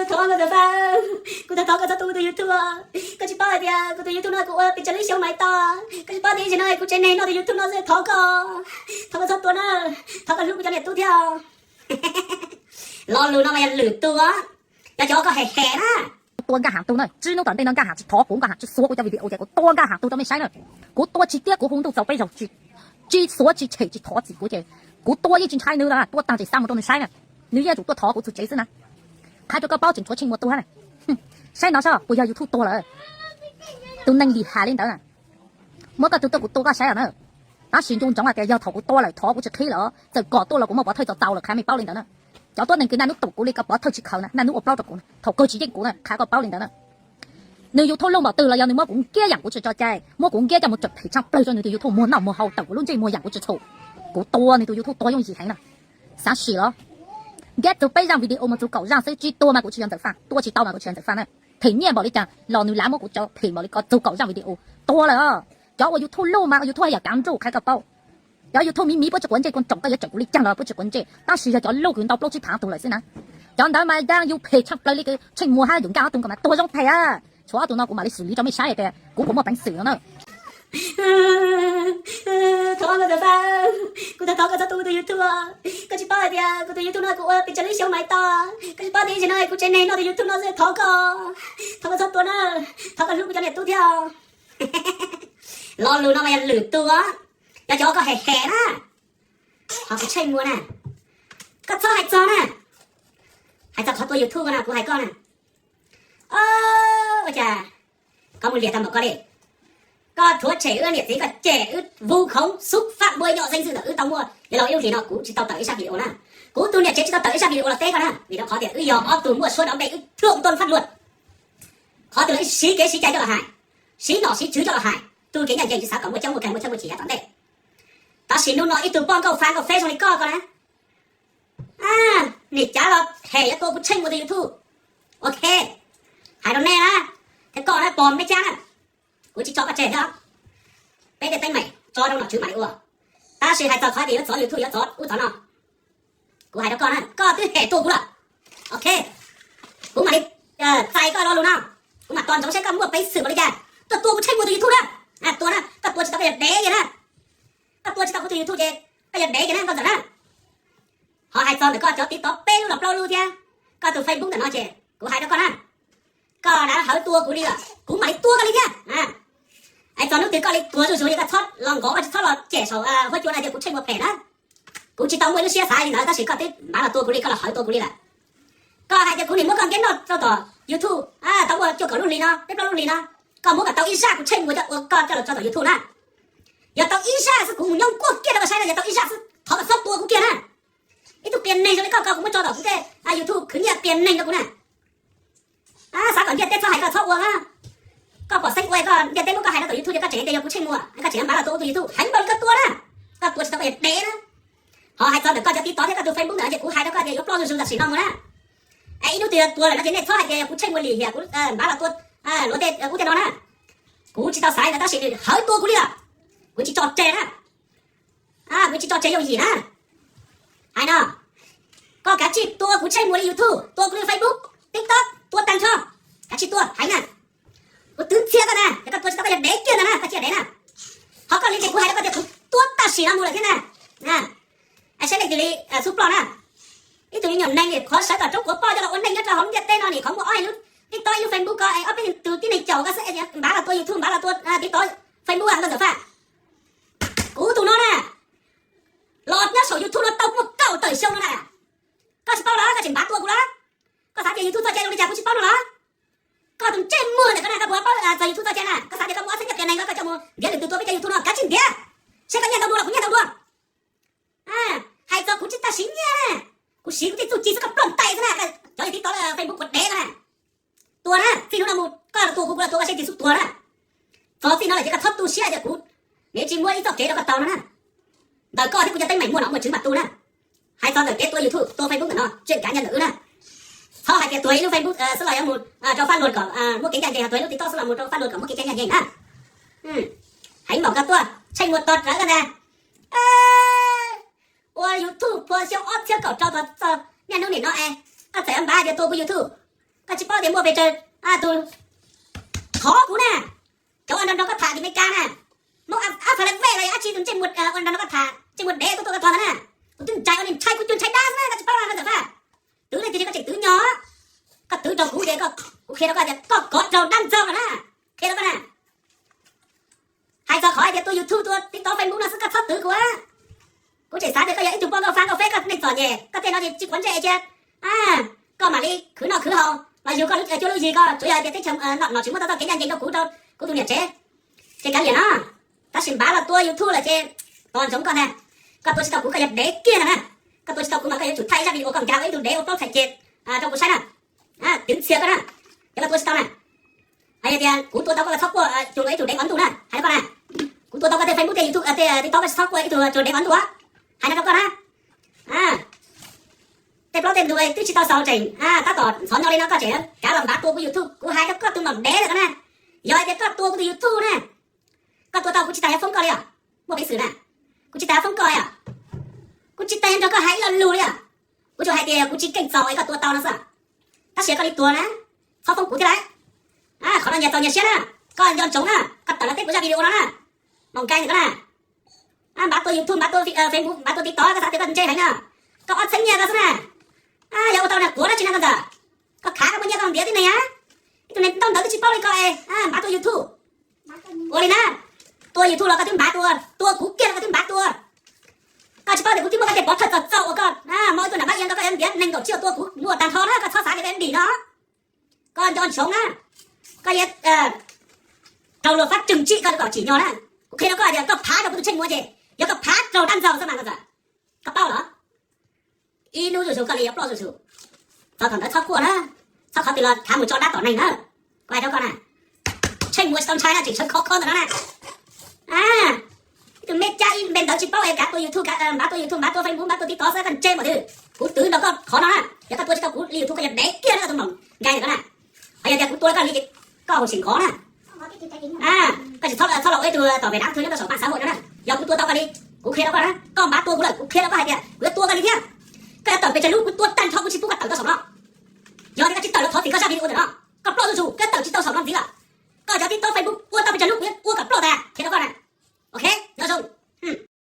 Thov koj Ntxawm Faj, kuv thov koj txhob tua kuv tus YouTube. Koj tsis paub hais tias kuv tus YouTube no kuv ua pes tsawg lub xyoo mas tos. Koj tsis paub tias ib sim no kuv tsev neeg noj tus YouTube no xwb, thov koj, thov koj txhob tua na. Thov koj hlub kuv cov niam tub thiab. Lo lus no mas yog lwm tus, yog cov koj hem hem na. Tua Nkaj Haj tus na, tsib hnub tom ntej no Nkaj Haj tsis thov kuv, Nkaj Haj tsis xuav kuv cov video ces kuv tua Nkaj Haj tus rau nej saib na. Kuv tua tsis tiab, kuv hu ntuj txaus peb zaug tsis, tsis xuav tsis tshem tsis thov txim kuv ces kuv tua yeej tsis ntshai nws na, tua tag tsis xa mus rau nws saib na. Nws yeej tsum tuaj thov kuv txug tsev xwb na. Qhia rau koj paub tseem tshuav Tsheej Muas tuag na. Saib no saib puas yog YouTube tuag lawm. Tus neeg lim hiam li ntawd na. Muab koj tug tuaj kuv tua koj saib os na. Tab sis nco ntsoov hais tias yog thaum kuv tua lawm thov kuv tsis qhib lawm, txawm kom tuaj los kuv muaj pov thawj txaus txaus lawm qhia nej paub li ntawd na. Cov tuab neeg kws naj nub tub kuv li ko pov thawj tsis khaws na, naj nub ua plaub rau kuv, thaum kawg tsis yeej kuv na, qhia koj paub li ntawd na. Nws YouTube luj npaum twg los yog nws muab kuv nkiab yam kuv tsis tso cai, muab kuv nkiab coj mus tsom phem tshaaj plawg rau nws tus YouTube muag noj muag haus tawm kuv lub ntsej muag yam kuv tsis txhum. Kuv tua nws tus YouTube tuag yooj yim heev na. Xav sim los? Nkiab txug peb zaaj video mus txug kaum zaaj xwb, tsis tuag mas kuv tsis yog Ntxawm Faj, tua tsis tau mas kuv tsis yog Ntxawm Faj na. Phem nyiaj npaum li cas los nws lav muab kuv cov phem npaum li ko txug kaum zaaj video tuag lawm os. Cov ua YouTube luj mas YouTube haj yam kav nruj qhia koj paub. Cov YouTube miv miv puab tsis quav ntsej, kuv tsoom koj yuav tsoom kuv li caag los puab tsis quav ntsej, tab sis yog cov luj kws ntau plaub tsib phav tug lawm xwb na. Cov ntawd mas dlaab yus phem tshaaj plawg li Tsheej Muas hab yus Nkaj ob tug ko mas tuag zoo phem a. Tshuav ob tug no kuv mam li xwm li rau mej saib tias kuv puas muaj peev xwm no na. Thov koj Ntxawm Faj, kuv thov koj txhob tua kuv tus YouTube. Koj tsis paub hais tias kuv tus YouTube no kuv ua pes tsawg lub xyoo mas tos. Koj tsis paub tias ib sim no kuv tsev neeg noj tus YouTube no xwb, thov koj, thov koj txhob tua na. Thov koj hlub kuv cov niam tub thiab. Lo lus no mas yog lwm tus, yog cov koj hem hem na. Ho kuv Tsheej Muas na, koj txhob hais txog na. Hais txog qhov tua YouTube ko no kuv hais koj na. Ua cas koj mus liam tag npaum koj li? Koj rhuav tshem wb niam txiv, koj cem wb vu khoob xub faj npua yoj xeeb xwb ntawm wb tau muaj yog laus ib lub hlis no kuv tsis tau tawm ib zaj video na. Kuv tus niam tsev tsis tau tawm ib zaj video los teb koj na, vim rau qhov tias wb yog ob tug muaj suab dov npe wb thwj tuaj faj luaj. Qhov twg los wb siv kev siv cai coj los hais, siv nom siv tswv coj los hais, tug kev ncaj ncees tsis xav kom muaj coob muaj kawg muaj txhawb muaj chim yav tom ntej. Tab sis hnub no ib tug poj nkauj fa nkauj feb zoo li koj ko na, nim cav los hem yuav tua kuv Tsheej Muas tus YouTube. Ok, hais rau nej na, thiab koj na pog mej cab na, kuv tsis tso koj tseg thiab. Peb tej teeb meem tso rau nom tswv mam li ua, tab sis hais txog qhov tias yuav txov YouTube yuav txov ub txov no, kuv hais rau koj na, koj twb hem tua kuv lawm. Ok, kuv mam li txais koj lo lus no, kuv mam tos ntsoov saib koj muaj peev xwm npaum li cas tuaj tua kuv Tsheej Muas tus YouTube na. Tua na, koj tua tsis tau koj yog dev kiag na. Koj tua tsis tau kuv tus YouTube ces koj yog dev kiag na Nkauj Ntxawm na. Ho hais txog ntawm koj cov TikTok peb lub los plaub lub thiab koj tus Facebook ntawm no ces kuv hais rau koj na, koj rov hawv tua kuv li lawm kuv mam li tua koj li thiab. Hais txog hnub twg koj li tuag zuj zus li koj txhob los nkaus, koj txhob los cem saum huab cua no tias kuv Tsheej Muas phem na. Kuv tsis tau muaj ib lub siab xav li ntawd tab sis koj twb npav los tua kuv li, koj los hawv tua kuv li lawm. Koj hais tias kuv nim muab koj nkiab noj rau tom YouTube tau muaj cuaj kaum lub hli no, peb plaub lub hli no, koj muab kom tau ib zaj kuv Tsheej Muas coj ua koj coj los tso tom YouTube na. Yog tau ib zaj xwb kuv mus nyob nkuaj kiag rau koj saib no, yog tau ib zaj xwb thov koj txhob tua kuv kiag na. Ib tug qias neeg zoo li koj, koj kuv muab tso tom kuv tej YouTube khwv nyiaj qias neeg rau kuv na. Xav kom ntiaj teb txhob hais koj txhob ua na. Koj pom xeeb ua koj ntiaj teb muab koj hais rau tom YouTube ces koj tseem tias yog kuv Tsheej Muas, koj tseem npav los tua kuv tus YouTube heev npaum li koj tua na. Koj tua tsis tau koj yog dev na. Ho hais txog ntawm koj cov TikTok thiab koj tus Facebook ntawm no ces kuv hais rau koj tias yuav ploj zuj zus tam sim no mus na. Es ib hnub twg yog tuag lawm no ces nej txhob hais tias yog kuv Tsheej Muas lim hiam kuv npav los tua luav tej ub tej no na. Kuv tsis tau xav li ntawd tab sis nws hawv tua kuv li lawm. Kuv tsis tso tseg na. Kuv tsis tso tseg yooj yim na. Hais no, koj kav tsij tua kuv Tsheej Muas li YouTube, tua kuv li Facebook, TikTok, tua tag nrho. Kav tsij tua heev na. Kuv twv txhia koj na, yog koj tua tsis tau koj yog dev kiag ntag na, koj cia dev na. Ho koj li ces kuv hais rau koj tias kuv tua tam sim no mus lawm thiab na. Saib leej twg li xub ploj na. Ib tug me nyuam neeg nim qhuav sawv kom roob quav poj coj los ua neej nyob rau hauv lub ntiaj teb no nim qhuav muaj ob peb tug tib neeg caum koj xwb es npav los tua YouTube, npav los tua TikTok, Facebook Nkauj Ntxawm Faj. Kuv tus no na, los nyob saum YouTube no tau muaj kaum tawm xyoo no na. Koj tsis paub los koj tseem npav tua kuv los? Koj xav tias YouTube txoj cai zoo li cas kuv tsis paub no los? Koj tus ntsej muag ntawm koj na, koj puas paub txog YouTube txoj cai na? Koj xav tias koj muaj ob txhiab nyiaj qias neeg koj coj mus ntiav lwm tus tua peb cov YouTube no, kav tsij ntiav. Seb koj nyiaj ntau dua los kuv nyiaj ntau dua. Hais txog kuv tsis tag siv nyiaj na, kuv siv kuv tej txuj ci xwb, koj ploj ntais xwb na. Cov yog TikTok, Facebook kuv dev no na. Tua na, txij hnub no mus koj tua kuv, kuv los tua koj seb twg xub tuag na. Txog txij no lawm ces koj txhob tu siab tias kuv, nws tsis muab ib txoj kev rau koj tau no na. Ntawm koj thiab kuv cov teeb meem muaj nom muaj tswv mam tu na. Hais txog ntawm kev tua YouTube tua Facebook ntawm no, tseem kav nyob ntawm wb na. Txhob hais tias tuag ib lub Facebook xwb los yuav mus rau fab luag kom muaj kev ncaj ncees, tuag ib lub TikTok xwb los mus rau fab luag kom muaj kev ncaj ncees na. Heev npaum koj tuaj, Tsheej Muas tog rawv koj ntag. Ua YouTube puag xyoo ob txhiab kaum rau txog Niaj hnub nim no es koj txawm yuav npav tias tua kuv YouTube, koj tsis paub tias muaj pes tsawg tus thov kuv na, cov ua nrog nrog koj tham tim Meskas na, Hmoob Af Fas Las Vej los yog dab tsi tus ntsej muag ua nrog nrog koj tham ntsej muag dev tuaj tuaj koj tog ntawd na, kuv twb ntshai ua niag ntshai kuv cuag ntshai dab xwb na koj tsis paub los koj txawm faj. Twv ne tiag tiag koj tseem twv nyo, koj twv rau kuv ces kuv qhia rau koj tias koj kov raug dab ntxaug lawm na, qhia rau koj na. Hais txog qhov hais tias tua YouTube tua TikTok Facebook no xwb koj txhob twv kuv. Kuv tseem xav tias koj yog ib tug poj nkauj fab nkauj feb koj neeg txom nyem koj tej no ces tsis quav ntsej cia koj mam li khwv noj khwv haus los yug koj lub cuab lub yig koj tsuav yog tias teb chaws nom tswv muab tau txoj kev ncaj ncees rau kuv rau kuv tus niam tsev ces kav liam no. Tab sis npav los tua YouTube lawm ces tos ntsoov koj ntag. Koj tua tsis tau kuv koj yog dev kiag ntag na. Koj tua tsis tau kuv mas koj yuav tsum thaij ib zaj video kom nkag ua ib tug dev ua plaub txhais ceg rau kuv saib na. Twv ntxhias koj na, yog koj tua tsis tau na. Hais tias kuv tua tau koj txhob quaj cuag ua ib tug dev ov ntuj na, hais rau koj na. Kuv tua tau koj tej Facebook tej YouTube tej TikTok koj tsis txhob quaj ib tug cuag dev ov ntuj. Hais no rau koj na. Tej plaub tej ntug twb tsis tau xaus tseem tab tom ntxhov nyo li no koj tseem kav los npav tua kuv YouTube, kuv hais rau koj tus nom dev lawm koj na. Yog hais tias koj tua kuv tus YouTube na, koj tua tau kuv tsis tas yuav foob koj li os. Muaj peev xwm na, kuv tsis tas yuav foob koj li os. Kuv tsis tas yuav nrog koj hais ib lo lus li os. Kuv tsuas hais tias kuv tsis keej txaus es koj tua tau no xwb. Tab sis koj li tuag na, txhob foob kuv thiab lauj. Qhov no nyias txaus nyias siab na, koj nco ntsoov na, koj tawm los teb kuv zaj video no na. Maum nkai ntawm koj na. Npav tua YouTube, npav tua Facebook, npav tua TikTok koj xav tias koj ntse heev na. Koj ob txheeb nyiaj koj xwb na. Yog ua tau niag quav dab tsi na koj ntxawm. Koj khav koj muaj nyiaj koj ntiav tib neeg a. Ib tug niag ntaub ntawv twb tsis paub li koj es npav tua YouTube. Ua li na, tua YouTube los koj twb npav tua, tua kuv kiag los koj twb npav tua. Koj tsis paub tias kuv twb muab koj tej pov thawj txaus txaus uas koj muab ib tug nam npab ia nrog koj yuav ntiav neeg nkaum tsib uas tua kuv muaj tag nrho na, koj txhob xav tias koj dim no. Koj nco ntsoov na, koj yuav raug luag fab trừng trị koj kom tsim nyog na. Kuv qhia rau koj tias koj phav rau kuv tus Tsheej Muas ces yog koj phav raug dab ntxaug xwb mas koj txawm, koj paub los? Ib hnub zuj zus koj li yuav ploj zuj zus. Txog thaum ntawd txhob quaj na, txhob qhov twg los khav mus tso dab tom neeg na. Kuv hais rau koj na, Tsheej Muas tsis tau ntshai na, tseem sawv khov kho ntawm no na. Ib tug me cab ib npe ntawv tsis paub es kav tua YouTube, npav tua YouTube, npav tua Facebook, npav tua TikTok xwb koj ntse npaum twg. Kuv twv nrog koj qhov no na, yog koj tua tsis tau kuv li YouTube koj yog dev kiag na koj tus maum nkai ntawm ko na. Hos yog tias kuv tua koj li ces koj haum sim nqov na. Koj tsis txhob los ua ib tug tom pem dav thwv nyob rau saum paj xav huam no na. Yog kuv tua tau koj li, kuv qhia rau koj na, koj npav tua kuv lawm kuv qhia rau koj hais tias kuv yuav tua koj li thiab. Koj yuav tawm pes tsawg lub kuv tua tag nrho kuv